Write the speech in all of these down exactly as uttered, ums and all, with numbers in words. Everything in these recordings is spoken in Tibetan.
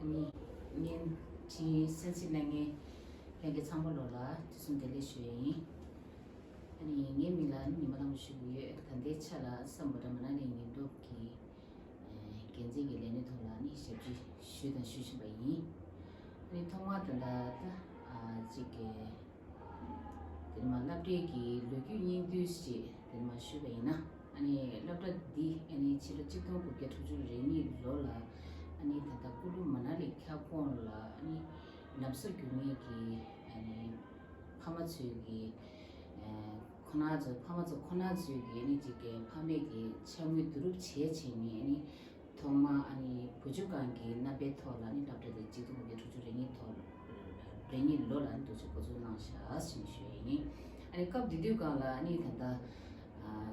ཨ་ནི་བརྙན་འཕྲིན་གསན་གཟིགས་གནང་མཁན་ལྷན་རྒྱས་ཚང་མ་ལོ་ལ་དུས་གསུམ་བདེ་ལེགས་ཞུ་ཡས་ཡིན། ཨ་ནི་ངའི་མིང་ལ་ཉི་མ་ལྷ་མོ་ཞུ་གི་ཡོད། ད་ལྟའི་ཆ་ལ་སམ་བྷོ་ཊ་མ་ན་ལི་ཉེན་རྟོག་གི་འགན་འཛིན་གྱི་ལས་གནས་ཐོག་ལ་ནི་ཞབས་ཕྱི་ཞུས་དང་ཞུ་བཞིན་པ་ཡིན། ཨ་ནི་ཐོག་མར་ད་ལྟ་ད་ཅིག་གི་དེ་ནི་མ་སློབ་གྲྭའི་གི་ལོ་རྒྱུས་སྙིང་བསྡུས་ཤིག་དེ་ནི་མ་ཞུས་པ་ཡིན་ན། ཨ་ནི་སློབ་གྲྭ་འདི་ཨ་ནི་ཕྱི་ལོ་གཅིག་སྟོང་དགུ་བརྒྱ་དྲུག་ཅུ་རེ་གཉིས་ལོ་ལ་ཨ་ནི་ད་ལྟ་ཀུ་ལུ་མ་ན་ལི་ཁྱབ་ཁོངས་ལ་ཨ་ནི་ལམ་བཟོ་རྒྱུ་མེད་ཀྱི་ཨ་ནི་ཕ་མ་ཚོས་ཀྱི་ཁོ་ན་ཚོ་ཕ་མ་ཚོ་ཁོ་ན་ཚོས་ཀྱི་ཨ་ནི་ཅིག་གི་ཕ་མེས་ཀྱི་ཕྱག་དངུལ་བསྡུ་རུབ་བྱས་བྱས་ནས་ཨ་ནི་ཐོག་མ་ཨ་ནི་བུ་བཅོལ་ཁང་གི་རྣམ་པའི་ཐོག་ལ་ཨ་ནི་སློབ་གྲྭ་དེ་གཅིག་སྟོང་དགུ་བརྒྱ་དྲུག་ཅུ་རེ་གཉིས་ཐོག་རེ་གཉིས་ལོ་ལ་ཨ་ནི་འདུག་ཅིག་འགོ་འཛུགས་གནང་ཤག་ཞེས་ཞུ་ཡས་ཡིན། ཨ་ནི་སྐབས་དེ་དུས་སྒང་ལ་ཨ་ནི་ད་ལྟ་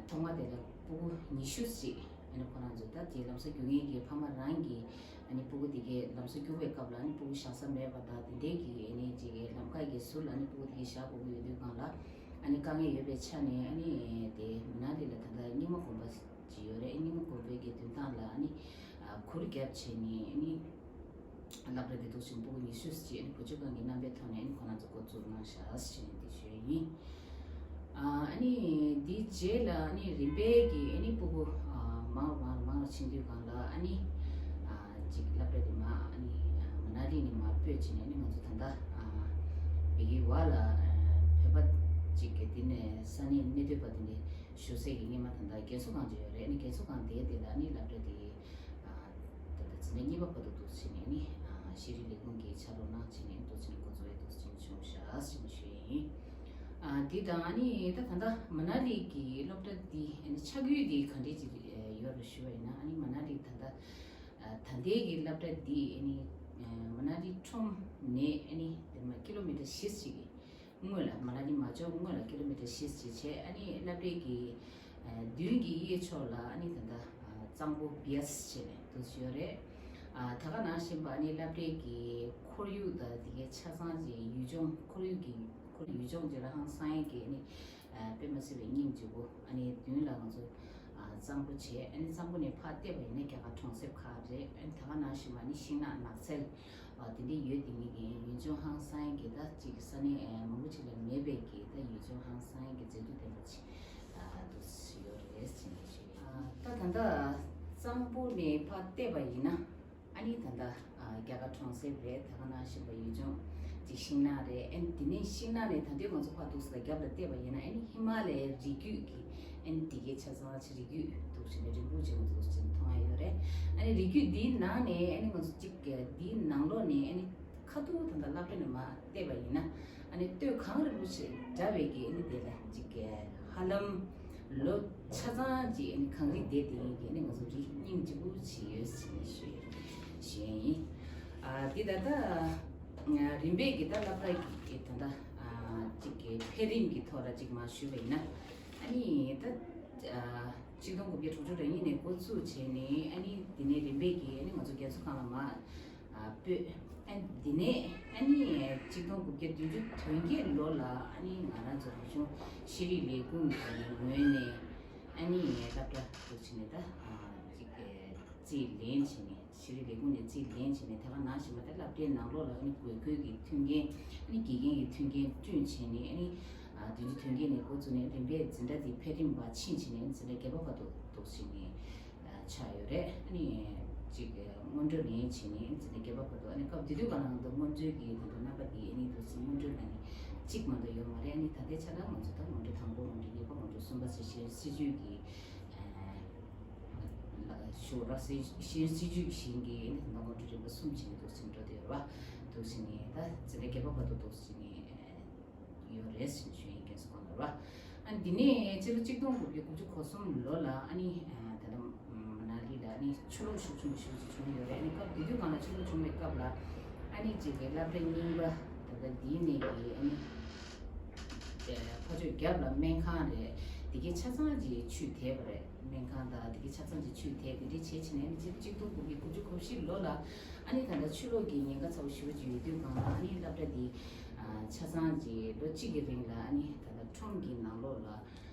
ཐོག་མ་དེ་ལ་སྤུ་གུ་ཉི་ཤུ་ཞིག་ཨ་ནི་ཁོ་རང་ཚོ་ད་དེ་ལམ་སང་རྒྱུག་མཁན་གྱི་ཕ་མ་རང་གིས་ཨ་ནི་སྤུ་གུ་དེ་གའི་ལམ་སང་རྒྱུག་པའི་སྐབས་ལ་ཨ་ནི་སྤུ་གུ་བཞག་ས་མེད་པ་དང་དེ་འདྲའི་གི་ཨ་ནི་ཅིག་གི་ལམ་ཁ་གི་ཟུར་ལ་ཨ་ནི་སྤུ་གུ་དེ་གའི་བཞག་དགོས་ཀྱི་ཡོད་དུས་སྒང་ལ་ཨ་ནི་དཀའ་ངལ་ཡོད་པའི་ཆ་ནས་ཨ་ནི་དེ་མ་ན་ལི་ལ་ད་ལྟ་རྙིང་མ་དགོན་པ་ཅིག་ཡོད་རེད། རྙིང་མ་དགོན་པའི་གི་མདུན་ཐང་ལ་ཨ་ནི་གུར་རྒྱབ་བྱས་ནས་ཨ་ནི་སློབ་གྲྭ་དེ་འདུག་ཅིག་སྤུ་གུ་ཉི་ཤུ་ཅིག་ཨ་ནི་བུ་བཅོལ་ཁང་གི་རྣམ་པའི་ཐོག་ནས་ཨ་ནི་ཁོ་རང་ཚོ་འགོ་འཛུགས་གནང་ཤག་ཞེས་ནས་དེ་ཞུ་ཡས་ཡིན། ཨ་ནི་དེའི་རྗེས་ལ་ཨ་ནི་རིམ་པས་ཀྱི་ཨ་ནི་སྤུ་གུ་མང་རུ་མང་རུ་མང་རུ་ཕྱིན་དུས་སྒང་ལ་ཨ་ནི་ཅིག་སློབ་གྲྭ་དེ་མ་ཨ་ནི་མ་ན་ལི་ནས་མར་སྤོས་བྱས་ནས་ཨ་ནི་ང་ཚོ་ད་ལྟ་བི་གི་ཝ་ལ་བོད་པ་ཅིག་གི་དེ་ནས་ས་གནས་གནས་སྡོད་པ་དེ་འདྲའི་བཞུགས་སའི་གི་སྔས་མ་ད་ལྟ་རྒན་གསོ་ཁང་ཅིག་ཡོད་རེད། ཨ་ནི་རྒན་གསོ་ཁང་དེའི་དེ་ལ་ཨ་ནི་སློབ་གྲྭ་དེ་ད་ལྟ་འཛིན་གྲྭ་གཉིས་པ་བར་དུ་འདུག་ཕྱིན་ནས་ནི་ཤེས་རིག་ལས་ཁུངས་ཀྱི་ཕྱག་རོགས་གནང་ཕྱིན་ནས་འདུག་ཕྱིན་འགོ་འཛུགས་ཡས་འདུག་ཕྱིན་བྱུང་ཤག་ཞེས་ཞུ་ཡས་ཡིན། དེ་དང་ཨ་ནི་ད་ད་ལྟ་མ་ན་ལི་གི་སློབ་གྲྭ་འདི་ཨ་ནི་ཆགས་ཡུལ་འདི་ག་འདྲས་ཅིག་ཡོད་རེད་ཞུ་བ་ཡིན་ན། ཨ་ནི་མ་ན་ལི་ད་ལྟ་ད་ལྟའི་གི་སློབ་གྲྭ་འདི་ཨ་ནི་མ་ན་ལི་ཁྲོམ་ནས་ཨ་ནི་དེ་མ་ཀི་ལོ་མི་ཊར་བཞི་ཅིག་སྔོན་ལ་མ་ན་ལི་མ་འབྱོར་སྔོན་ལ་ཀི་ལོ་མི་ཊར་བཞི་ཅིག་བྱས། ཨ་ནི་སློབ་གྲྭའི་གི་མདུན་གྱི་གཡས་ཕྱོགས་ལ་ཨ་ནི་ད་ལྟ་གཙང་པོ་བི་ཨེས་བྱས་ནས་འདུག་ཡོད་རེད། ད་ག་ནང་བཞིན་པ་ཨ་ནི་སློབ་གྲྭའི་གི་ཁོར་ཡུག་དང་དེ་གའི་ཆ་ཚང་གི་ཡུལ་ལྗོངས་ཁོར་ཡུག་གི་ཁོར་ཡུལ་ལྗོངས་ཀྱི་རང་ཧང་སང་ཡས་ཀྱི་ཨ་ནི་དཔེ་མ་སྲིད་པའི་སྙིང་རྗེ་པོ། ཨ་ནི་མདུན་ལ་ང་ཚོ་གཙང་པོ་བྱས། ཨ་ནི་གཙང་པོ་ནས་ཕར་བལྟས་པ་ཡིན་ན་རྒྱ་གར་གྲོང་གསེབ་ཁག་རེད། ཨ་ནི་ད་ག་ནང་བཞིན་པ་ཨ་ནི་ཤིང་ནགས་ནགས་ཚལ་དེ་འདྲ་ཡོད། དེ་ནི་གི་ཡུལ་ལྗོངས་ཧང་སང་གི་ད་ཅིག་ས་གནས་མང་པོ་ཅིག་ལ་མེད་པའི་གི་ད་ཡུལ་ལྗོངས་ཧང་སང་གི་མཛེས་སྡུག་ལྡན་པ་ཅིག་འདུག་ཡོད་རེད་ཟེར་ནས་ཞུ་ཡ། ད་ད་ལྟ་གཙང་པོ་ནས་ཕར་བལྟས་པ་ཡིན་ན་ཨ་ནི་ད་ལྟ་རྒྱ་གར་གྲོང་གསེབ་རེད། ད་ག་ནང་བཞིན་པ་ཡུལ་ལྗོངས་ཅིག་ཤིང་ནགས་རེད། ཨ་ནི་དེ་ནས་ཤིང་ནགས་ནས་ད་ལྟའི་ང་ཚོ་ཕར་འདུག་ས་ལ་རྒྱབ་ལ་བལྟས་པ་ཡིན་ན་ཨ་ནི་ཧི་མ་ལ་ཡའི་རི་རྒྱུད་ཀྱི་ཨ་ནི་དེ་གའི་ཆ་ཚང་ཆ་རི་རྒྱུད་འདུག་ཅིག་ནས་རིང་པོ་ཅིག་འདུག་ཅིག་མཐོང་ཡ་ཡོད་རེད། ཨ་ནི་རི་རྒྱུད་འདིའི་ནང་ནས་ཨ་ནི་ང་ཚོ་ཅིག་འདིའི་ནང་ལོགས་ནས་ཨ་ནི་ཁ་ཐུག་ད་ལྟ་སློབ་གྲྭ་ནས་མར་བལྟས་པ་ཡིན་ན་ཨ་ནི་སྟོད་གངས་རིན་པོ་ཆེ་འདྲ་བའི་གི་ཨ་ནི་དེ་ལ་ཅིག་ཧ་ལམ་ལོ་ཆ་ཚང་ཅིག་ཨ་ནི་གངས་རི་དེ་དེ་ཡིན་གི་ཨ་ནི་ང་ཚོ་རི་སྙིང་རྗེ་པོ་ཅིག་ཡོད་ཟེར་ནས་ཞུ་ཡ་ཞུ་ཡ་ཡིན། ཨ་དེ་ད་ལྟ་རིམ་པས་ཀྱི་ད་སློབ་གྲྭ་གི་ད་ལྟ་ཅིག་གི་འཕེལ་རིམ་གྱི་ཐོག་ལ་ཅིག་མར་ཞུས་པ་ཡིན་ན་ཨ་ནི་ད་ཆིག་སྟོང་དགུ་བརྒྱ་དྲུག་ཅུ་རེ་གཉིས་ནས་འགོ་བཙུགས་བྱས་ནས་ཨ་ནི་དེ་ནས་རིམ་པས་ཀྱི་ཨ་ནི་ང་ཚོ་རྒན་གསོ་ཁང་ལ་མར་སྤོས། ཨ་འདི་ནས་ཨ་ནི་ཆིག་སྟོང་དགུ་བརྒྱ་བདུན་ཅུ་དོན་བརྒྱད་ལོ་ལ་ཨ་ནི་ང་རང་ཚོ་རང་གཞུང་ཤེས་རིག་ལས་ཁུངས་ཀྱི་ངོས་ནས་ཨ་ནི་སློབ་གྲྭ་འདུག་བྱས་ནས་ད་ཅིག་རྩིས་ལེན་བྱས་ནས་ཤེས་རིག་ལས་ཁུངས་ནས་རྩིས་ལེན་བྱས་ནས་ད་ག་ནང་བཞིན་པ་ད་སློབ་གྲྭའི་ནང་ལོགས་ལ་ཨ་ནི་དགོས་མཁོ་གི་མཐུན་རྐྱེན་ཨ་ནི་དགེ་རྒན་གྱི་མཐུན་རྐྱེན་བསྐྲུན་བྱས་ནས་ཨ་ནི་བདུན་ཅུ་དོན་བརྒྱད་ནས་འགོ་བཙུགས་ནས་རིམ་པས་འཛིན་གྲྭ་འདི་འཕེལ་རིམ་པ་ཕྱིན་བྱས་ནས་འཛིན་གྲྭ་བརྒྱད་པ་བར་དུ་འདུག་བྱས་ནས། ཆགས་ཡོད་རེད། ཨ་ནི་ཅིག་སྔོན་འགྲོ་ལེན་བྱས་ནས་འཛིན་གྲྭ་བརྒྱད་པ་བར་དུ་ཨ་ནི་སྐབས་དེ་དུས་ག་ལ་ང་ཚོ་སྔོན་འགྲོའི་གི་དེ་ཚོ་རྣམ་པ་དེ་ཨ་ནི་དུས་སུ་སྔོན་འགྲོའི་ནང་ནས་གཅིག་མ་གཏོགས་ཡོད་མ་རེད། ཨ་ནི་ད་ལྟའི་ཆ་ལ་ང་ཚོ་ད་སྔོན་འགྲོ་དང་པོ་སྔོན་འགྲོ་གཉིས་པ་སྔོན་འགྲོ་གསུམ་པ་ཟེར་བཞིན་སྲིད་ཇུས་ཀྱི་ཞུ་ར་སྲིད་སྲིད་ཇུས་ཀྱི་བཞིན་གྱི་ཨ་ནི་ད་སྔོན་འགྲོ་རིམ་པ་གསུམ་བྱས་ནས་འདུག་སེ་འགྲོ་བསྡད་ཡོད་རེད་བ། འདུག་སེ་ནས་ད་འཛིན་གྲྭ་བརྒྱད་པ་བར་དུ་འདུག་སེ་ནས། ཡོད་རེད་ཟེར་ཞུ་ཡིན། རྒན་གསོ་ཁང་ལ་ར། ཨ་ནི་འདི་ནས་ཕྱི་ལོ་གཅིག་སྟོང་དགུ་བརྒྱ་དགུ་བཅུ་གོ་གསུམ་ལོ་ལ་ཨ་ནི་ད་ལྟ་མ་ན་ལི་ལ་ཨ་ནི་ཆུ་ལོག་ཤུགས་ཆུང་ཤུགས་ཆེ་བྱུང་ཡོད་རེད། ཨ་ནི་སྐབས་དེ་དུས་སྒང་ལ་ཆུ་ལོག་བྱུང་བའི་སྐབས་ལ་ཨ་ནི་ཅིག་གི་སློབ་གྲྭ་རྙིང་པ་ད་ལྟ་འདིའི་ནས་ཀྱི་ཨ་ནི་ཕ་ཆོས་རྒྱབ་ལ་སྨན་ཁང་རེད། དེ་གའི་ཆ་ཚང་ཅིག་ཆུས་དེད་པ་རེད། སྨན་ཁང་དང་དེ་གའི་ཆ་ཚང་ཅིག་ཆུས་དེད་དེ་འདྲའི་བྱས་བྱས་ནས་ཨ་ནི་གཅིག་སྟོང་དགུ་བརྒྱ་དགུ་བཅུ་གོ་བཞི་ལོ་ལ་ཨ་ནི་ད་ལྟ་ཆུ་ལོག་གི་ཉེན་ཁ་ཚ་བོ་ཞེ་པོ་ཅིག་ཡོད་དུས་སྒང་ལ་ཨ་ནི་སློབ་གྲྭ་འདི། ཆ་ཚང་གི་ལོ་གཅིག་གི་རིང་ལ་ཨ་ནི་ད་ལྟ་ཁྲོམ་གྱི་ནང་ལོགས་ལ་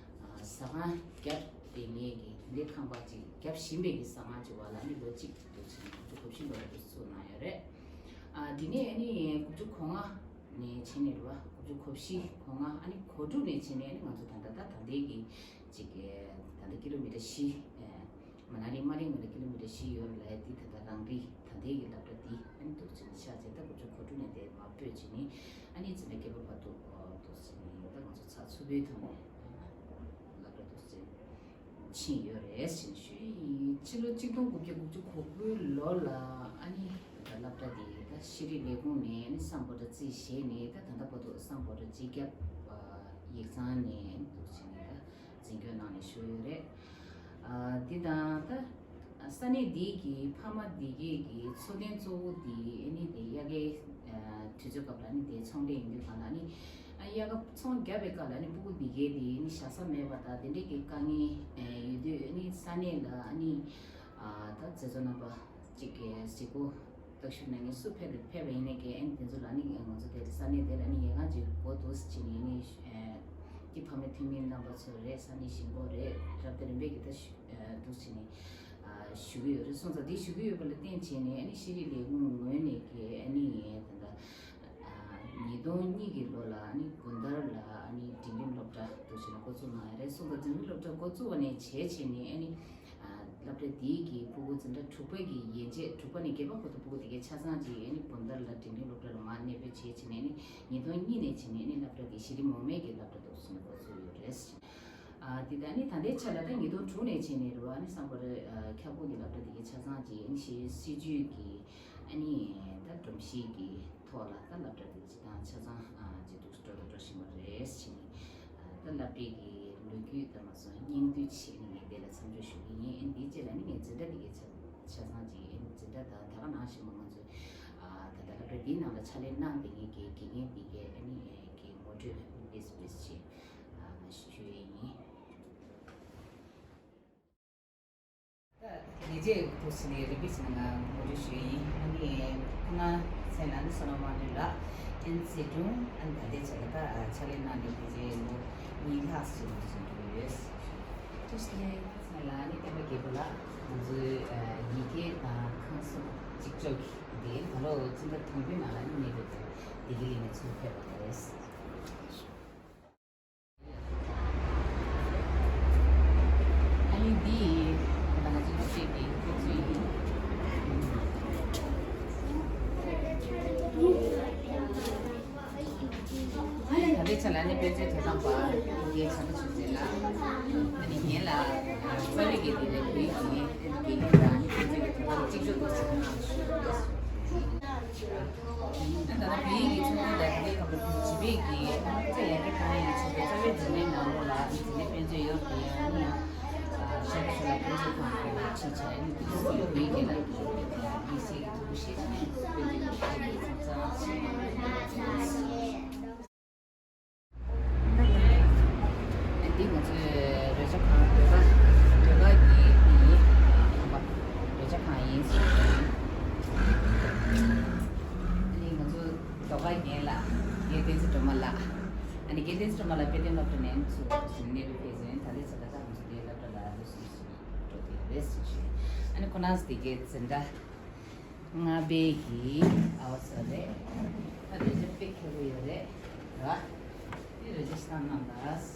ཟ་ཁང་བརྒྱབ་བསྡད་མཁན་གྱི་དེ་འདྲའི་ཁང་པ་ཅིག་བརྒྱབ་བཞིན་པའི་གི་ཟ་ཁང་ཅིག་བར་ལ་ཨ་ནི་ལོ་གཅིག་དུ་ཕྱིན་ནས་ཁོ་ཤིན་ཏུ་ར་དུ་བཙུགས་གནང་ཡོད་རེད། ཨ་དེ་ནས་ཨ་ནི་དགུ་བཅུ་གོ་ལྔ་ནས་བྱས་ནས་རེད་བ། དགུ་བཅུ་གོ་བཞི་གོ་ལྔ། ཨ་ནི་གོ་དྲུག་ནས་བྱས་ནས་ཨ་ནི་ང་ཚོ་ད་ལྟ་ད་ད་ལྟའི་གི་ཅིག་གི་ད་ལྟ་ཀི་ལོ་མི་ཊར་བཞི། ཨ་མ་ན་ལི་དམའ་རིང་ངོས་ལ་ཀི་ལོ་མི་ཊར་བཞི་ཡོད་རེད་ལ། དེ་ད་ལྟ་རང་རིགས་ད་ལྟའི་གི་སློབ་གྲྭ་འདི་ཨ་ནི་འདུག་ཅིག་ནས་ཆགས་བྱས། ད་དགུ་བཅུ་གོ་དྲུག་ནས་དེ་མར་སྤོས་བྱས་ནས་ཨ་ནི་འཛིན་གྲྭ་བརྒྱད་པ་བར་དུ་འདུག་ཅིག་ནས་ད་ང་ཚོ་ཚགས་ཚུད་པོའི་ཐོག་ནས་སློབ་གྲྭ་འདུག་ཅིག་ཕྱིན་ཡོད་རེད་ཟེར་ཞུ་ཡིན། ཕྱི་ལོ་ཆིག་སྟོང་དགུ་བརྒྱ་དགུ་བཅུ་གོ་དགུའི་ལོ་ལ་ཨ་ནི་ད་སློབ་གྲྭ་དེ་ད་ཤེས་རིག་ལས་ཁུངས་ནས་ཨ་ནི་སམ་བྷོ་ཊ་རྩིས་བཞེས་ནས། ད་ད་ལྟ་བར་དུ་སམ་བྷོ་ཊ་སྤྱི་ཁྱབ་ཡིག་ཚང་ནས་འདུག་ཟེར་ནས་ད་འཛིན་སྐྱོང་གནང་ནས་བཞུགས་ཡོད་རེད། ཨ་འདི་དང་ད་ས་གནས་འདི་གི་ཕ་མ་འདི་གའི་གི་འཚོ་རྟེན་གཙོ་བོ་འདི་ཨ་ནི་དེ་དབྱར་ཁའི་དུས་ཚོད་སྐབས་ལ་ཨ་ནི་དེ་ཚོང་ལས་ཡིན་དུས་གང་ལ་ཨ་ནི། ཨ་དབྱར་ཁ་ཚོང་རྒྱབ་པའི་སྐབས་ལ་ཨ་ནི་སྤུ་གུ་འདི་གའི་དེ་ཨ་ནི་བཞག་ས་མེད་པ་དང་དེ་འདྲའི་གི་དཀའ་ངལ་ཡོད་དུས་ཨ་ནི་ས་གནས་ལ་ཨ་ནི་ཨ་ད་མཛད་གཙོ་རྣམ་པ་གཅིག་གི་གཟིགས་སྐོར་བརྟག་ཞིབ་གནང་མཁན་སུ་ཕེབས་ཕེབས་པ་ཡིན་ནའི་གི་ཨ་ནི་དེ་ཚོ་ལ་ཨ་ནི་ང་ཚོ་དེ་ས་གནས་དེ་ལ་ཨ་ནི་ཉལ་ཁང་ཅིག་དགོས་འདུག་ཟེར་བྱས་ནས་ཨ་ནི་ཨ་ཀྱི་ཕ་མའི་འཐུས་མི་རྣམ་པ་ཚོ་རེད། ས་གནས་གཞིས་འགོ་རེད། རབ་དེ་རིམ་པས་ཀྱི་ད་ཞུ་ཨ་འདུག་བྱས་ནས་ཨ་ཞུ་གི་ཡོད་རེད། སོང་ཙང་འདི་ཞུ་གི་ཡོད་པ་ལ་བརྟེན་བྱས་ནས་ཨ་ནི་ཤེས་རིག་ལས་ཁུངས་ངོས་ནས་ཀྱི་ཨ་ནི་ད་ལྟ་ཨ་ཉིས་སྟོང་གཉིས་ཀྱི་ལོ་ལ་ཨ་ནི་བུན་དར་ལ་ཨ་ནི་འབྲིང་རིམ་སློབ་གྲྭ་འདུག་བྱས་ནས་འགོ་བཙུགས་གནང་ཡ་རེད། སོང་ཙང་འབྲིང་རིམ་སློབ་གྲྭ་འགོ་བཙུགས་པ་ནས་བྱས་བྱས་ནས་ཨ་ནི་ཨ་སློབ་གྲྭ་འདིའི་གི་སྤུ་གུ་འཛིན་གྲྭ་དྲུག་པ་གི་ཡན་ཆད། དྲུག་པ་ནས་བརྒྱད་པ་བར་དུ་སྤུ་གུ་དེ་གའི་ཆ་ཚང་ཅིག་ཨ་ནི་བུན་དར་ལ་འབྲིང་རིམ་སློབ་གྲྭ་ལ་མར་གནས་སྤོས་བྱས་བྱས་ནས་ཨ་ནི་ཉིས་སྟོང་གཉིས་ནས་བྱས་ནས་ཨ་ནི་སློབ་གྲྭ་འདི་གཞི་རིམ་འོག་མའི་གི་སློབ་གྲྭ་འདུག་བྱས་ནས་འགོ་བཙུགས་ཡོད་རེད། ཨ་དེ་ད་ནི་ད་ལྟའི་ཆ་ལ་ད་ཉིས་སྟོང་དྲུག་ནས་བྱས་ནས་རེད་བ། ཨ་ནི་སམ་བྷོ་ཊ་ཨ་ཁྱབ་ཁོངས་ཀྱི་སློབ་གྲྭ་དེ་གའི་ཆ་ཚང་ཅིག་ཨ་ནི་ཤེས་སྲིད་ཇུས་ཀྱི་ཨ་ནི་ད་སྒྲོམ་གཞི་གི་ཐོག་ལ་ད་སློབ་གྲྭ་དེ་སྤྱི་བཏང་ཆ་ཚང་ཨ་ཅིག་འདུག་འགྲོ་དང་འགྲོ་བཞིན་པ་རེད་ཟེར་ནས། ཨ་ད་སློབ་གྲྭའི་གི་ལོ་རྒྱུས་དང་མ་སོང་སྙིང་བསྡུས་བྱས་ནས་ངས་དེ་ལ་མཚམས་འཇོག་ཞུ་གི་ཡིན། ཨ་ནི་དེའི་རྗེས་ལ་ནི་ངས་འཛིན་གྲྭ་དེ་གའི་ཆ་ཆ་ཚང་ཅིག་ཨ་ནི་འཛིན་གྲྭ་དང་ད་ག་ནང་བཞིན་པ་ང་ཚོས་ཨ་ད་ལྟ་སློབ་གྲྭ་འདིའི་ནང་ལ་ཕྱག་ལས་གནང་བསྡད་མཁན་གྱི་དགེ་རྒན་དེ་གའི་ཨ་ནི་གི་ངོ་སྤྲོད་ཨ་ནི་དཔེ་སུ་དཔེ་ཞིག་ཨ་ཞུ་ཡས་ཡིན། ད་དེ་རྗེས་འདུག་ཟེར་ནས་རིམ་པས་ཟེར་ན་ང་ངོ་སྤྲོད་ཞུ་ཡས་ཡིན། ཨ་ནི་ཁོང་རྣམ་ཚོའི་ནང་ནས་བསོད་ནམས་དབང་འདུས་ལགས། ཨ་ནི་ཚེ་སྒྲུང་། ཨ་ནི་ད་ལྟའི་ཆ་ལ་ད་ཕྱག་ལས་གནང་ནས་དེ་རྗེས་ལོ་གཉིས་ལྷག་ཙམ་ཞིག་འགྲོ་གི་ཡོད། ཐུགས་རྗེ་ཆེ། ཚང་མ་ལ་ཨ་ནི་བསྟན་པ་རྒྱལ་པོ་ལགས། ང་ཚོའི་ཡི་གེ་དང་ཁང་གསོ་གཅིག་ལྕོགས་ཀྱི་འདི་ད་ལོ་འཛིན་གྲྭ་དང་པོའི་ནང་ལ་ཨ་ནི་གནས་སྡོད་དེ་བདེ་སྐྱིད་གླིང་ནས་ཚུར་ཕེབས་པ་རེད། ཨ་ནི་འདི་ད་ང་ཚོའི་སློབ་གྲྭའི་གི་དཔེ་མཛོད་ཡིན། ད་ལྟའི་ཆ་ལ་ནི་དཔེ་མཛོད་དོ་དམ་པ་རྒན་བྱམས་པ་ཆོས་འཛིན་ལགས། ཨ་ནི་རྒན་ལགས་རྩ་བའི་གི་དེ་ལས་བོད་ཡིག་དེ་དགེ་རྒན་དང་ནི་དཔེ་མཛོད་ཀྱི་དོ་དམ་གཅིག་ལྕོགས་འདུག་ཟེར་གནང་ཞུ། ད་ལྟ་བོད་ཡིག་གི་ཚོགས་འདུ་དང་དེ་གའི་སྐབས་ལ་བོད་སྤྱི་པའི་གི་ཚོགས་ཡར་རྒྱས་གཏོང་ཡག་གི་ཆེད་དུ་རྩ་བའི་འཛིན་གྲྭའི་ནང་ལོགས་ལ་འཛིན་གྲྭའི་དཔེ་མཛོད་ཡོད་དེ། ཡང་ནི་གཞན་པ་ཚོ་ལ་དཔེ་མཛོད་ཁང་གི་ཁྲིད་བྱས་ནས་དེ་ཚོ་བོད་ཡིག་ལ་དམིགས་བསལ་གྱི་ཐུགས་ཁུར་བཞེས་བྱས་ནས་དཔེ་མཛོད་ཀྱི་ཚོགས་ཚང་བྱས། འདི་ང་ཚོའི་རོལ་ཆ་ཁང་ཟློས་གར་ཟློས་གར་གྱི་འདི་ཡིན། རོལ་ཆ་ཁང་ཡིན་ཟེར། ཨ་ནི་ང་ཚོ་ཟློས་གར་རྒན་ལགས། རྒན་བསྟན་འཛིན་སྒྲོལ་མ་ལགས། ཨ་ནི་རྒན་བསྟན་འཛིན་སྒྲོལ་མ་ལགས་དཔེ་སྟོན་སློབ་གྲྭ་ནས་ཚུར་གནས་སྤོས་ཕེབས་ཟིན། ད་ལྟའི་ཆ་ལ་ད་ང་ཚོ་འདིའི་སློབ་གྲྭ་ལ་སློབ་གསོ་ཞིག་འགྲོ་བསྡད་ཡོད་རེད་ཟེར་ཞུ། ཨ་ནི་ཁོ་རང་ཚོ་དེ་གའི་འཛིན་གྲྭ་ལྔ་པའི་གི་ཨ་བ་ཚོ་རེད། ད་རོལ་ཆ་དཔེ་མཁས་པོ་ཡོད་རེད་ར། དེ་རོལ་ཆ་ཤ་སྟག་གནང་དང་། འཛིན་གྲྭ།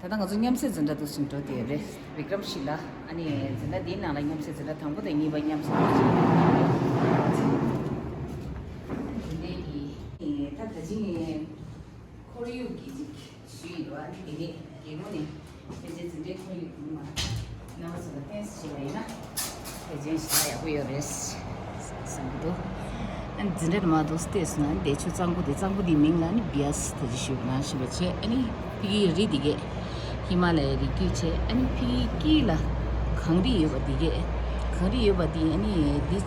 ད་ལྟ་ང་ཚོ་མཉམ་བསྲེས་འཛིན་གྲྭ་དུ་ཕྱིན་འགྲོ་དེ་རེད། བི་ཀྲམ་ཤི་ལ། ཨ་ནི་འཛིན་གྲྭ་འདིའི་ནང་ལ་མཉམ་བསྲེས་འཛིན་གྲྭ་དང་པོ་དང་གཉིས་པ་མཉམ་བསྲེས་འཛིན་གྲྭ་འདི་ནས་ཀྱི་ད་ད་ཅི་ཁོར་ཡུག་གི་ཅིག་ཞུས་ཡོད། ཨ་ནི་དེ་ནས་རྒྱལ་ཁོངས་ནས་ཕལ་ཆེར་འཛིན་གྲྭའི་ཁོར་ཡུག་དེ་མ་རྣམ་པ་ཚོ་ལ་ཏོག་ཙམ་ཞིག་ལ་ཡིན་ན་ཕལ་ཆེར་ཞེ་དྲག་ཡག་པོ་ཡོད་རེད་བསམ་གྱི་འདུག་ད་ འཛིན་གྲྭ་མ་གཏོགས་བལྟས་སོང་ན་འདས་ཆོས་གཙང་པོ་དེ། གཙང་པོ་དེའི་མིང་ལ་ནི་བི་ཡ་སི་ད་ཅི་ཞུས་པ་ནང་བཞིན་པ་བྱས། ཨ་ནི་ཕ་གིའི་རི་དེ་གས་ཧི་མ་ལ་ཡའི་རི་རྒྱུད་བྱས། ཨ་ནི་ཕ་གིའི་དཀྱིལ་ལ་གངས་རི་ཡོད་པ་དེ་གས། གངས་རི་ཡོད་པ་དེ་ཨ་ནི་འདི་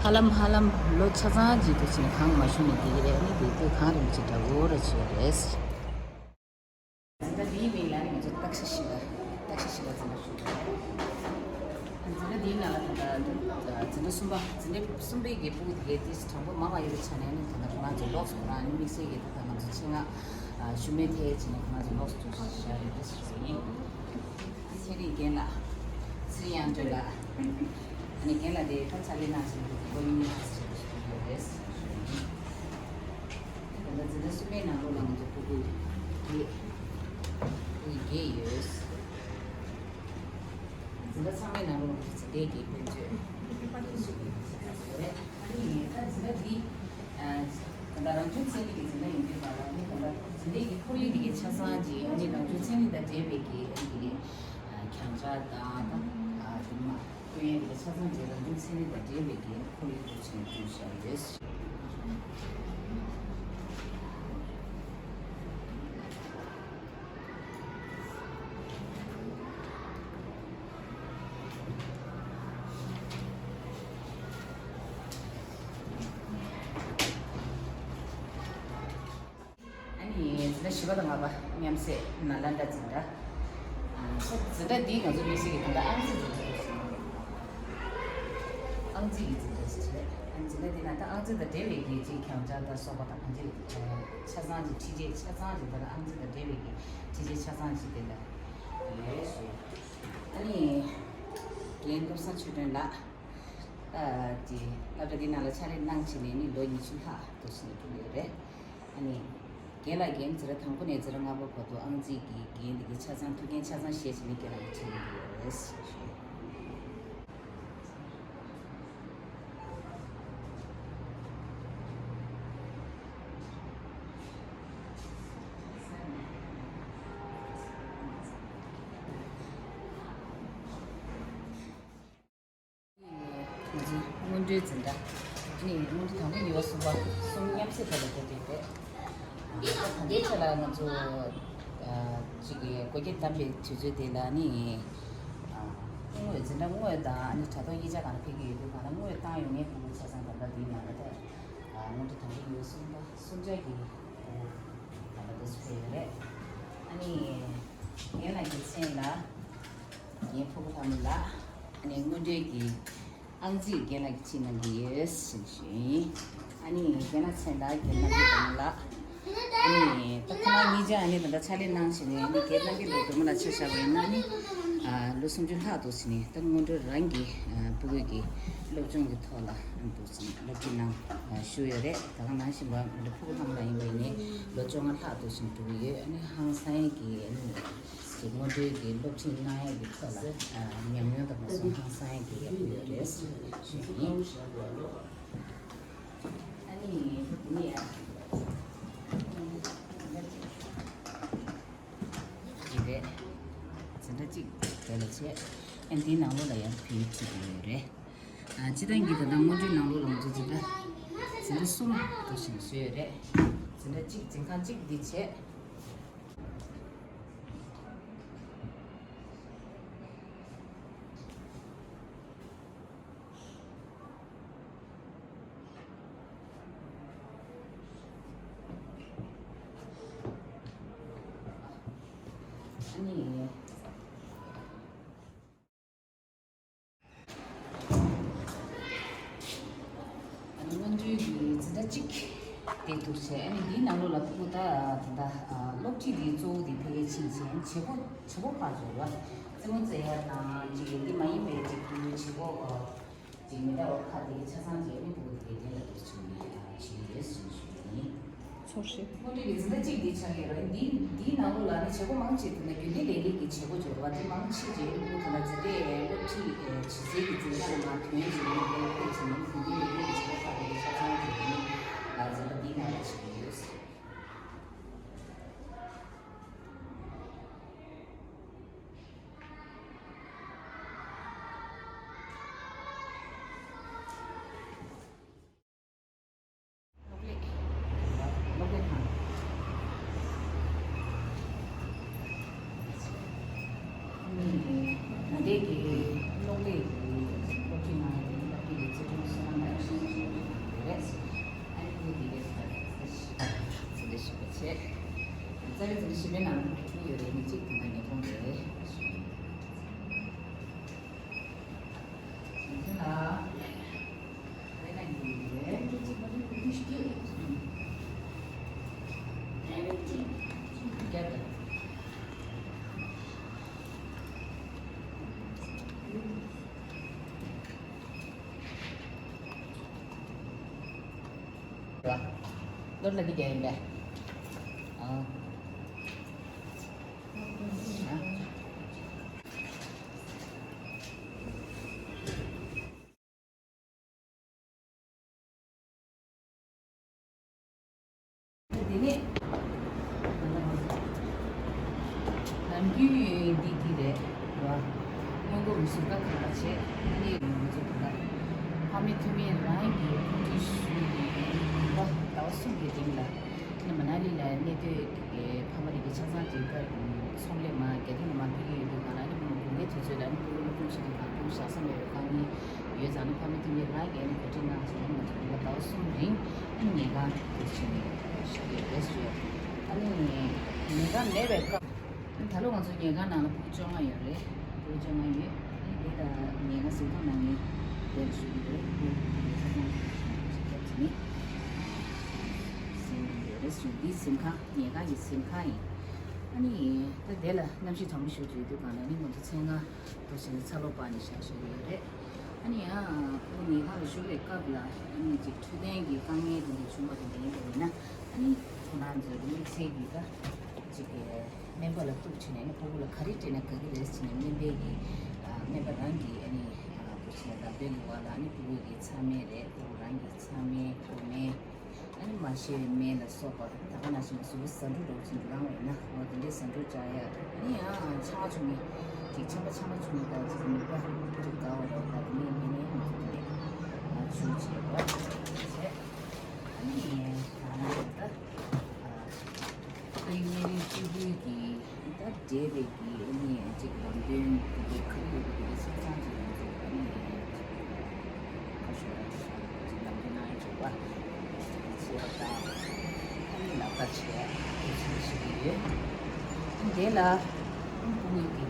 ཧ་ལམ་ཧ་ལམ་ལོ་ཆ་ཚང་ཅིག་ཏུ་ཕྱིན་གངས་མ་ཞུ་ནས་དེ་གས་རེད། ཨ་ནི་དེ་དུས་གངས་རིན་པོ་ཆེ་འདྲ་བོ་ར་ཆོད་རེད། འཛིན་གྲྭ་འདིའི་མིང་ལ་ནི་ང་ཚོ་རྟ་ཤ་ཤི་ལ། རྟ་ཤ་ཤི་ལ་འཛིན་གྲྭ་ཞུ་གི་རེད། འཛིན་གྲྭ་འདིའི་ནང་ལ་ད་ལྟ་འཛིན་གྲྭ་གསུམ་པ། འཛིན་གྲྭ་གསུམ་པའི་གི་ཕྲུ་གུ་དེ་གས་དེ་དྲང་པོ་མང་བ་ཡོད་པའི་ཆ་ནས་ནི་ད་ལྟ་ཁོ་རང་ཚོ་ལོགས་སུ་ཁོ་རང་ནི་དམིགས་བསལ་གྱི་ད་ལྟ་ང་ཚོ་ཆེད་མངགས་ཞུ་མེད་ཐད་བྱས་ནས་ཁོ་རང་ཚོ་ལོགས་སུ་འགྲོ་བཞག་ཡོད་རེད་ཟེར་གྱི་ཡིན། ཚན་རིག་རྒན་ལགས། ཚེ་རིང་དབྱངས་སྒྲོན་ལགས། ཨ་ནི་རྒན་ལགས་དེ་ད་ཕྱག་ལས་གནང་བཞིན་པའི་ལོ་གཉིས་ལྷག་ཙམ་ཞིག་ཡོད་རེད། ད་ལྟ་འཛིན་གྲྭ་གསུམ་པའི་ནང་ལོགས་ལ་ང་ཚོ་ཕྲུ་གུ་བརྒྱད། ཕྲུ་གུ་བརྒྱད་ཡོད། འཛིན་གྲྭ་ཚང་མའི་ནང་ལོགས་ལ་ང་ཚོ་འཛིན་གྲྭའི་གི་དཔེ་མཛོད་ཡོད་རེད། ཨ་ནི་ད་འཛིན་གྲྭ་འདི་ད་ལྟ་རང་བྱུང་ཚན་རིག་གི་འཛིན་གྲྭ་ཡིན་དུས་ད་ལ་ནི་ད་ལྟ་འཛིན་གྲྭའི་གི་ཁོར་ཡུག་འདི་གི་ཆ་ཚང་གི་ཨ་ནི་རང་བྱུང་ཚན་རིག་དང་འབྲེལ་བའི་གི་ཨ་ནི་གི་གྱང་ཆ་དང་ད་དེ་མ། ཀུན་ཡང་དེ་ཆ་ཚང་རྗེས་ལ་རྒྱུ་མཚན་ནི་དང་འབྲེལ་བའི་རྒྱན་ཁོར་ཡུག་ཏུ་ཕྱིན་བསྐྲུན་བཞག་ཡོད། ཨ་ནི་འཛིན་གྲྭ་བཞི་པ་དང་ལྔ་པ་མཉམ་བསྲེས་ནཱ་ལེནྡྲ་འཛིན་གྲྭ། ཨ་འཛིན་གྲྭ་འདིའི་ང་ཚོ་དམིགས་བསལ་གྱི་ད་ལྟ་ཨང་རྩིས་འཛིན་གྲྭ་ཞིག་རེད། ཨང་རྩིས་ཀྱི་འཛིན་གྲྭ་ཞིག་རེད། ཨ་འཛིན་གྲྭ་འདི་ན་ད་ཨང་རྩིས་དང་འབྲེལ་བའི་རྒྱལ་སྤྱིའི་གྱང་ཆ་དང་སོགས་པ་དང་གང་ཅི་ཆ་ཚང་གི་ཁྲིད་ཆས་ཆ་ཚང་གི་ད་ལྟ་ཨང་རྩིས་དང་འབྲེལ་བའི་གི་ཁྲིད་ཆས་ཆ་ཚང་ཞིག་དེ་འདྲ་ཡོད་ཞུ། ཨ་ནི་རྒན་བློ་བཟང་ཆོས་སྒྲོན་ལགས། ཨ་ཀྱི་སློབ་གྲྭ་འདི་ནང་ལ་ཕྱག་ལས་གནང་བྱས་ནས་ནི་ལོ་ཉི་ཤུ་ལྷག་འདུག་ཟེར་ནས་ཐུག་ཡོད་རེད། ཨ་ནི་རྒན་ལགས་ཀྱིས་འཛིན་གྲྭ་དང་པོ་ནས་འཛིན་གྲྭ་ལྔ་པ་བར་དུ་ཨང་རྩིས་ཀྱི་འགན་འདི་གའི་ཆ་ཚང་ཐུགས་འགན་ཆ་ཚང་བཞེས་བྱས་ནས་རྒན་ལགས་ཀྱིས་ཁྲིད་གནང་གི་ཡོད་རེད་ཞུ། ང་ཚོའི་སྔོན་འགྲོའི་འཛིན་གྲྭ། ཨ་ནི་སྔོན་འགྲོ་དང་པོ་གཉིས་པ་གསུམ་པ་གསུམ་མཉམ་བསྲེས་ཐོག་ལ་འགྲོ་གི་རེད། ད་ལྟའི་ཆ་ལ་ང་ཚོ་ཨ་གཅིག་གི་སྒོ་འགྱེད་བདམས་པའི་དུས་ཚོད་དེ་ལ་ནི་ཨ་དངོས་འཛིན་གྲྭ་དངོས་དང་ཨ་ནི་དྲ་ཐོག་གཉིས་ཆ་གང་ལ་ཕེབས་ཀྱི་ཡོད་དུས་གང་ལ་དངོས་བཏང་ཡོང་མཁན་ཕྲུ་གུ་ཆ་ཚང་ད་ལྟ་འདིའི་ནང་ལ་ད་ཨ་སྔོན་འགྲོ་དང་པོ་གཉིས་པ་གསུམ་པ་གསུམ་ཆ་གི་ཕྲུ་གུ་ད་ལྟ་འདི་ཚོ་ཕེབས་ཡོད་རེད། ཨ་ནི་རྒན་ལགས་ཀྱི་མཚན་ལ། ངའི་ཕྲུ་གུ་ལྷ་མོ་ལགས། ཨ་ནི་སྔོན་འགྲོའི་གི་ཨང་རྩིས་རྒན་ལགས་ཀྱིས་ཁྲིད་གནང་གི་ཡོད་ཟེར་ཞུ་ཡིན། ཨ་ནི་རྒན་ལགས་མཚན་ལ་རྒན་ལགས་ཀྱི་སྒྲོལ་མ་ལགས། ཨ་ནི་ད་ཁོ་རང་གཉིས་ཆ་ཨ་ནི་ད་ལྟ་ཕྱག་ལས་གནང་བྱས་ནས་ཨ་ནི་རྒན་ལགས་ཀྱི་སྒྲོལ་མ་ལགས་ཆ་བཞག་པ་ཡིན་ན་ཨ་ནི་ཨ་ལོ་སུམ་ཅུ་ལྷག་འདུག་ཟེར་ནས་ད་སྔོན་འགྲོ་རང་གི་ཨ་ཕྲུ་གུ་གི་སློབ་སྦྱོང་གི་ཐོག་ལ་འདུག་ཟེར་ནས་སློབ་ཁྲིད་གནང་ཨ་ཞུས་ཡོད་རེད། ད་ག་ནང་བཞིན་པ་ང་ཚོ་ཕྲུ་གུ་ལྷ་མོ་ལགས་ཡིན་པ་ཡིན་ནའི་ལོ་བཅོ་ལྔ་ལྷག་འདུག་ཟེར་ནས་འགྲོ་གི་ཡོད། ཨ་ནི་ཧང་སང་གི་ཨ་ནི། ཀྱི་སྔོན་འགྲོའི་གི་སློབ་ཁྲིད་གནང་ཡས་ཀྱི་ཐོག་ལ་ཨ་ཉམས་མྱོང་དང་མ་སོང་ཧང་སང་ཡས་ཀྱི་ཡག་པོ་ཡོད་རེད་ཞུ་ཡིན། ཨ་ནི་འདི་ནི་ཡ་འདི་རེད། འཛིན་གྲྭ་གཅིག་དེ་ལ་བྱས། ཨ་འདིའི་ནང་ལོགས་ལ་ཡང་བོད་ཡིག་ཁྲིད་ཀྱི་ཡོད་རེད། ཨ་སྤྱིར་བཏང་གི་ད་ལྟ་སྔོན་འགྲོའི་ནང་ལོགས་ལ་ང་ཚོ་འཛིན་གྲྭ་འཛིན་གྲྭ་གསུམ་དུ་ཞིག་བཟོས་ཡོད་རེད། འཛིན་གྲྭ་གཅིག་འཛིན་ཁང་གཅིག་འདི་བྱས། ཨ་ནི། ཨ་ནི་སྔོན་འགྲོའི་གི་འཛིན་གྲྭ་གཅིག་དེ་འདུག་བྱས། ཨ་ནི་འདིའི་ནང་ལོགས་ལ་ཕྲུ་གུ་ད་ད་ལྟ་སློབ་ཁྲིད་འདི་གཙོ་བོ་དེ་ཕལ་ཆེར་ཕྱིན་བྱས་བྱེད་སྒོ་བྱེད་སྒོ་ཁག་ཅིག་ཡོད་པ། རྩེད་མོ་རྩེ་ཡ་དང་ཅིག་འདི་མ་ཡིན་པའི་ཅིག་ཕྲུ་གུའི་བྱེད་སྒོ་ཅིག་མི་འདྲ་བ་ཁག་དེ་ཆ་ཚང་བྱས་ནས་ཕྲུ་གུ་དེ་གའི་དེ་ལ་འདུག་བྱས་ནས་བྱེད་ཡོད་ཟེར་ཞུ་ཡིན། ཚོར་ཤེས། སྔོན་འགྲོའི་གི་འཛིན་གྲྭ་གཅིག་འདི་ཆགས་ཀྱི་རེད། འདི་འདིའི་ནང་ལོགས་ལ་ནི་བྱེད་སྒོ་མང་ཆེ་དེ་ནི་རྒྱུན་ལྡན་ལས་རིགས་ཀྱི་བྱེད་སྒོ་སྦྱོར་བ་དེ་མང་ཆེ་རྗེས་ལུས་ཕྲུ་གུ་དང་འཛིན་གྲྭའི་སློབ་ཁྲིད་བྱེད་སའི་གི་འཛིན་གྲྭ་ནང་ཐོན་བྱས་ནས་སློབ་ཁྲིད་བྱེད་ནས་རྒྱུན་ལྡན་ལས་རིགས་ཀྱི་བྱེད་སྒོ་ཁག་དེ་ཆ་ཚང་གི་ནི་འཛིན་གྲྭ་འདིའི་ནང་ལ་བྱེད་ཀྱི་ཡོད། རེད། རྩ་བའི་ཚན་རིག་ཞིབ་པའི་ནང་ལ་ཕྲུ་གུ་ཡོད་རེད། ནི་གཅིག་དེ་འདྲ་ཉེ་ཐོང་རེད། ཡིན་ན། ལོ་ལ་འདི་རྒྱག་ཡིན་པས། ཨ། དེ་ནས་ནམ་རྒྱུན་འདི་འདི་རེད་བ། སྔོན་འགོག་གི་ཟུར་བཀག་ག་རེ་བྱས། ཨ་ནི་ང་ཚོ་ད་ལྟ་ཕ་མེས་ཐོན་མིས་རང་གི་ཁོང་ཁྲོ་ཞུ་ཡི་ཡིན་པ་ཟླ་བ་གསུམ་གྱི་རིང་ལ། ཨ་ནི་མ་ན་ལི་ལ་གནས་སྡོད་ཀྱི་ཕ་མ་རིགས་ཀྱི་ཆ་ཚང་ཅིག་ད་ཚོང་ལས་མ་རྒྱ་ཐིག་ལ་མ་ཕུལ་གྱི་ཡོད་དུས་གང་ལ། ཨ་ནི་ཕ་མ་དགུན་ཁའི་དུས་ཚོད་ལ་ཨ་ནི་ཕྲུ་གུ་སློབ་སྦྱོང་བྱེད་དུས་གང་ཁྱོན་བཞག་ས་མེད་པའི་དཀའ་ངལ་ཡོད་ཙང་། ཨ་ནི་ཕ་མེས་ཐོན་མིས་རང་གིས་ཨ་ནི་གོ་སྒྲིག་གནང་བྱས། ཨ་ནི་ང་ཚོ་དགུན་ཁ་ཟླ་བ་གསུམ་རིང་ཨ་ནི་ཉལ་ཁང་དུ་ཕྱིན་ནས་བཞག་གི་ཡོད་རེད་ཟེར། ཨ་ནི་ཉལ་ཁང་མེད་པའི་སྐབས། ད་ལོ་ང་ཚོ་ཉལ་ཁང་ནང་ལ་ཕྲུ་གུ་བཅོ་ལྔ་ཡོད་རེད། ཕྲུ་གུ་བཅོ་ལྔ་ཡོད། ཨ་ནི་དེ་ལ་ཉལ་ཁང་གཟིམ་ཁང་ནང་ནས་བསྡད་བཞུགས་ཀྱི་རེད། ཕྲུ་གུ་དེ་ལ་ཆ་ཚང་ཞིག་བརྒྱབ་བྱས་ནས་གཟིམ་ཡོད་རེད་ཟེར། འདི་གཟིམ་ཁང་། ཉལ་ཁང་གི་གཟིམ་ཁང་ཡིན། ཨ་ནི་ད་དེ་ལ་གནམ་གཤིས་གྲང་མོ་ཞེ་པོ་ཅིག་ཡོད་དུས་གང་ལ་ཨ་ནི་ང་ཚོ་ཚལ་སྔ་དུ་ཕྱིན་ནས་ཚ་ལོག་སྤར་ནས་བཞག་བཞག་གི་ཡོད་རེད། ཨ་ནི་ཡང་ཕྲུ་གུ་ཉལ་ཁང་ལ་བཞུགས་པའི་སྐབས་ལ་ཨ་ནི་ཅིག་འཕྲོད་བསྟེན་གྱི་དཀའ་ངལ་དེ་འདྲ་བྱུང་བ་དེ་འདྲ་ཡིན་པ་ཡིན་ན། ཨ་ནི་ཁོ་རང་ཚོའི་དམིགས་བསལ་གྱི་ད་ཅིག་གི་སྨན་པ་ལ་གཏུག་བྱས་ནས། ཨ་ནི་ཕྲུ་གུ་ལ་ག་རེ་སྤྲད་ན་དགའ་གི་རེད་ཟེར་ནས་སྨན་པའི་གི་ཨ་སྨན་པ་རང་གིས་ཨ་ནི་ཨ་འདུག་སེ་ལབ་སྟོན་གྱི་འོག་ལ། ཨ་ནི་ཕྲུ་གུ་གི་ཚ་སྨན་རེད། ཕྲུ་གུ་རང་གི་ཚ་སྨན། ཕོ་སྨན། ཨ་ནི་མ་ཤེས་པའི་སྨན་ལ་སོགས་པ་ད་ག་ནང་བཞིན་གཟུགས་པོ་ཟ་འབྲུ་འདྲ་བོ་ཅིག་ལངས་པ་ཡིན་ན། འོ་དེ་འདྲའི་ཟ་འབྲུ་བཅག་ཡ། ཨ་ནི་ཡང་ཆང་བ་ཆུང་ངུ་ཅིག་ཆམ་པ་ཆམ་པ་ཆུང་ངུ་དང་ཅིག་ནུས་པ་ཅིག་དགའ་བ་རེད། ད་དེ་ནས་ངས་ནས་ང་ཚོ་དེ་ནས་ཆུ་བྱས་པ་བྱས། ཨ་ནི་ད་ང་ད་ཨ་ཡུལ་གནས་རིམ་བཅུ་དགུའི་གི་ད་འབྲེལ་བའི་གི་ཨ་ནི་ཅིག་ལམ་སྟོན་དེ་གའི་ཁ་ཐུག་གི་དེ་གའི་ཆ་ཚང་ཅིག་ང་ཚོ་ཨ་ནི་ཁ་ཤོར་ཅིག་ལམ་སྟོན་གནང་ཡ་བྱུང་བ་བྱས་པ་དང་། ཨ་ནི་ལག་བསྟར་བྱས་དེ་ཚོ་ཞིག་ཡོད། དེ་ལ་ཕྲུ་གུའི་གི་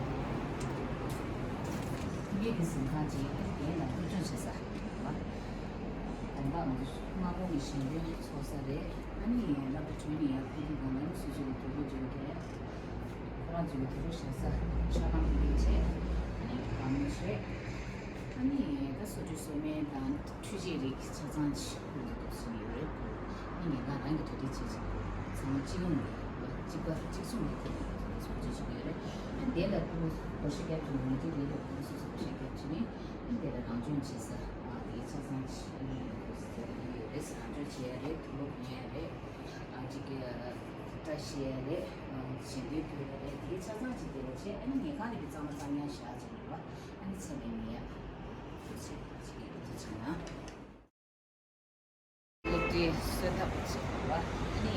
ཕྲུ་གུའི་གི་གཟིམ་ཁང་ཅིག་ཨ་ནི་དེ་ལ་སློབ་སྦྱོང་བྱེད་ས་ཡོད་པ། དང་པོ་ང་ཚོ་སྔ་དགོང་གི་ཞལ་འདོན་ཚོགས་ས་རེད། ཨ་ནི་སློབ་གྲྭ་གྲོལ་ནས་ཡར་ཕེབས་དུས་གང་ལ་ཨ་ནི་སོ་སོ་གི་དུས་འཁོར་སྦྱོང་མཁན། ཁོ་རང་ཚོའི་དུས་འཁོར་བཞག་ས་ཆ་ཚང་ཕུལ་བྱས། ཨ་ནི་བཀའ་མོལ་བྱས། ཨ་ནི་ད་སོ་སོའི་གསོལ་སྨན་དང་འཕྲུལ་ཆས་རིགས་ཆ་ཚང་ཅིག་ཕུལ་འདུག་སེ་ཡོད་རེད། ཨ་ནི་ང་རང་གི་གྲ་སྒྲིག་བྱས་བྱས་ཚང་མ་གཅིག་མཚུངས་རེད། གཅིག་པ་གཅིག་མཚུངས་རེད། ཁོ་ཚོ་ཚོ་ཅིག་ཡོད་རེད། ཨ་ནི་དེ་ལ་ཕྲུ་གུ་བགོ་བཤའ་རྒྱབ་ཐུབ་མི་འདུག་དེ་ལ་ཕྲུ་གུ་སོ་སོ་བགོ་བཤའ་རྒྱབ་བྱས་ནས། ཨ་ནི་དེ་ལ་རང་སྦྱོང་བྱེད་ས་ཨ་དེ་ཆ་ཚང་ཅིག་ཨ་ནི་ཡོད་རེད། རང་སྦྱོང་བྱེད་ཡ་རེད། དུག་ལོག་ཉོ་ཡ་རེད། ཨ་ཅིག་གི་བཀྲ་ཤིས་ཡ་རེད། ཨ་ཞལ་འདོན་ཕུལ་ཡ་རེད། དེ་ཆ་ཚང་ཅིག་དེ་ལ་བྱས། ཨ་ནི་ཉལ་ཁང་ནས་གི་གཙང་མ་གཙང་ཡ་བཞག་ཅིག་ཡོད་པ། ཨ་ནི་ཚད་ལས་ཉེ་ཡ་དེ་བྱས་ཅིག་གི་དེ་བྱས་ན། སློབ་གྲྭའི་གསོལ་ཐབ་བྱེད་དགོས་པ། ཨ་ནི་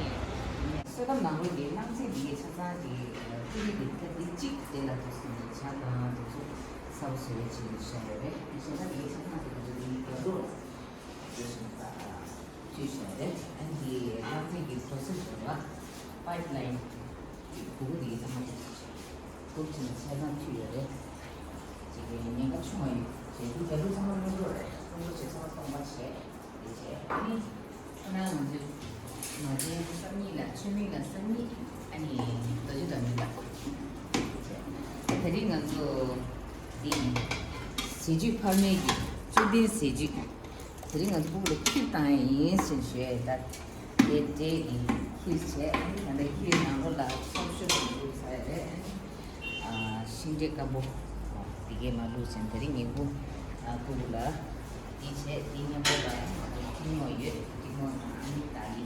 གསོལ་ཐབ་ནང་ལོགས་ཀྱི་གླང་ཚིགས་འདི་གའི་ཆ་ཚང་གི་ཨ་ཀུ་ལི་འདི་ད་འདི་གཅིག་དེ་ལ་འདུག་སེ་ནས་ཇ་དང་དེ་ཚོ་ཚ་པོ་བཟོ་ཡས་བྱས་ནས་བཞག་ཡོད་རེད། གཞན་དག་འདི་གའི་ཆ་ཚང་དེ་ང་ཚོ་འདི་རྒྱབ་ལོགས་ལ་འདུག་སེ་ད་བཅུག་བཞག་ཡོད་རེད། ཨ་ནི་འདི་གླང་ཚིགས་ཀྱི་པོ་རོ་སེ་སི་ཡོད་པ། པའིབ་ལའིན་གྱི་གུ་གུ་འདི་གའི་ཚང་མ་འདུག་སེ་བྱས། འདུག་བྱས་ནས་ཆ་ཚང་བཅུག་ཡོད་རེད། ཅིག་གི་ཉེན་ཁ་ཆུང་བ་ཡོད་བྱས། འདི་རྒྱབ་ལོགས་ཚང་མ་སྔོན་འགྲོ་རེད། སྔོན་འགྲོ་བྱས་ཚང་མ་སྟོང་པ་བྱས། དེ་བྱས་ཨ་ནི་ཁོ་ན་ང་ཚོའི་ནང་ཆེན་སང་ཉིན་ལ་ཆོས་མིག་ལ་སང་ཉིན་ཨ་ནི་རྡོ་རྗེ་སྒྲ་སྙན་པ། དེ་རིང་ང་ཚོ་འདི་ཟས་བཅུད་འཕར་མའི་གི་བཅུད་ལྡན་ཟས་བཅུད། དེ་རིང་ང་ཚོ་ཕྲུ་གུ་ལ་ཁྱེར་བཏང་ཡ་ཡིན་ཟེར་ཞུ་ཡ་ཡིན། ད་དེ་འབྲས་ཀྱི་ཁྱེར་བྱས་ཨ་ནི་ད་ལྟ་ཁྱེར་ནང་ལོགས་ལ་སོབ་ཤོབ་ཀྱི་འདུག་ཟ་ཡ་རེད། ཨ་ནི་ཤིང་འབྲས་སྐམ་པོ་འདི་གས་མར་བླུགས་ཟིན། དེ་རིང་ཉིན་གུང་ཨ་ཕྲུ་གུ་ལ་འདི་བྱས། འདི་མཉམ་པོ་ལ་ང་ཚོ་ཐུན་མོང་ཡོད། ཐུན་མོང་དང་ཨ་ནི་ཏཱ་ལི།